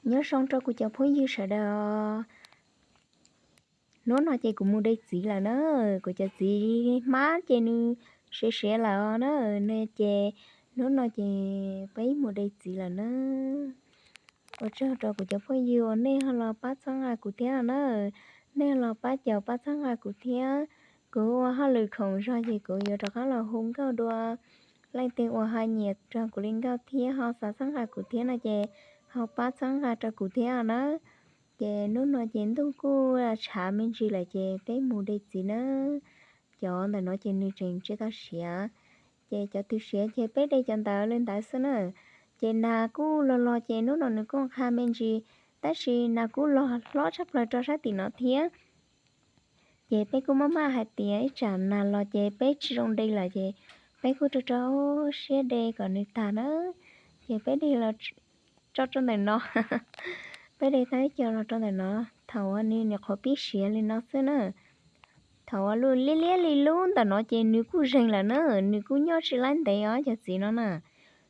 Nyob zoo rau kuv cov phooj ywg sawv daws. Hnub no ces kuv mus de txiv lawm na. Kuv cov txiv hmab ces nws siav siav lawm na, ne ces hnub no ces peb mus de txiv lawm na. Ua tsaug rau kuv cov phooj ywg uas nej ho los pab txhawb nqa kuv thiab na. Nej los pab caum pab txhawb nqa kuv thiab. Kuv ua hauj lwm khoom zog ces kuv yuav rov qab los hu nkauj dua. Leej twg uas ho nyiam rau kuv li nkauj thiab ho xav txhawb nqa kuv thiab no ces ho pab txhawb nqa rau kuv thiab na. Ces hnub no ces ntuj kuj tshav me ntsis lawm ces peb mus de txiv na. Cov ntawm no ces nws tseem tsis tau siav. Ces cov twg siav ces peb de cov ntawd li ntawd xwb na. Ces nas kuj los los ces hnub no nws kuj qha me ntsis, tab sis nas kuj los hlob tshaj plaws rau sab tim no thiab. Ces peb kuj maj maj hais tias ib tsam nas los ces peb tsis zoo de lawm ces peb kuj rau rau siab de kom nws tag na. Ces peb de los tso rau ntawm no. Peb de tau ib co los rau ntawm no. Thaum uas nws nyuam qhuav pib siav li no xwb na. Thaum uas liab liab li lub ntawm no ces nws kuj zeeg lawm na, nws kuj nyob tsis laib ntev os cov txiv no na.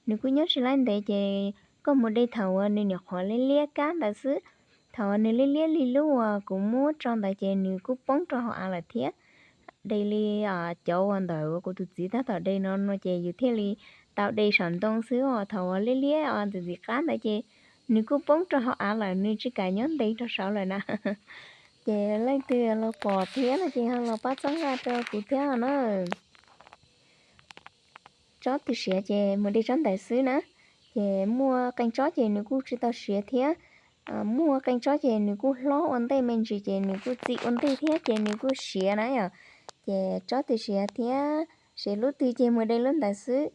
Nws kuj nyob tsis laib ntev ces koj mus de thaum uas nws nyuam qhuav liab liab kab ntawd xwb. Thaum uas nws liab liab li lub uas kuv muab tso ntawd ces nws kuj poob rau hauv av lawm thiab. De li cov uas ntawm uas kuv tus txiv tab tom de no no ces yus thiaj li tau de saum ntoo xwb os. Thaum uas liab liab os ntxim ntxim qab ntawd ces nws kuj poob rau hauv av lawm, nws tsis kam nyob ntev rau saud lawm na. Ces leej twg los pom thiab no ces ho los pab txhawb nqa rau kuv thiab na. Tsob twg siav ces mus de tsob ntawd xwb na. Ces muaj qee tsob ces nws kuj tsis tau siav thiab. Muaj qee tsob ces nws kuj hlob ua ntej me ntsis ces nws kuj txi ua ntej thiab ces nws kuj siav na yom. Ces tsob twg siav thiab siav lub twg ces mus de lub ntawd xwb.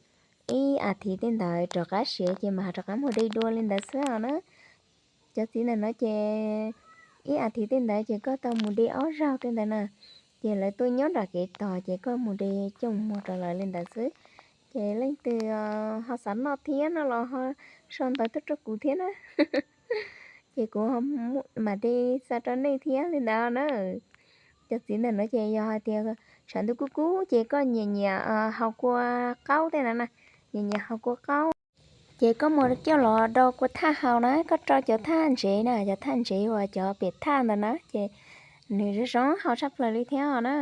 Ib as thiv tej ntawd rov qab siav ces mam rov qab mus de dua li ntawd xwb os na. Cov txiv ntawm no ces ib as thiv tej ntawd ces koj tau mus de ob zaug tej ntawd na. Ces lawv tuaj nyob nram kev tos ces koj mus de coj mus muag rau lawv li ntawd xwb. Ces leej twg ho xav noj thiab no los ho sau ntawv tuaj rau kuv thiab na. Ces kuv mam de xa rau nej thiab li ntawd na. Cov txiv ntawm no ces yog hais tias tshav ntuj kub kub ces koj nyiam nyiam haus kua qaub tej ntawd na, nyiam nyiam haus kua qaub. Ces koj mus coj los do kua thaj haus na, koj rau cov thaj ntsev na, cov thaj ntsev uas cov pem thaj ntawd na, ces nws zoo zoo haus tshaj plaws li thiab os na.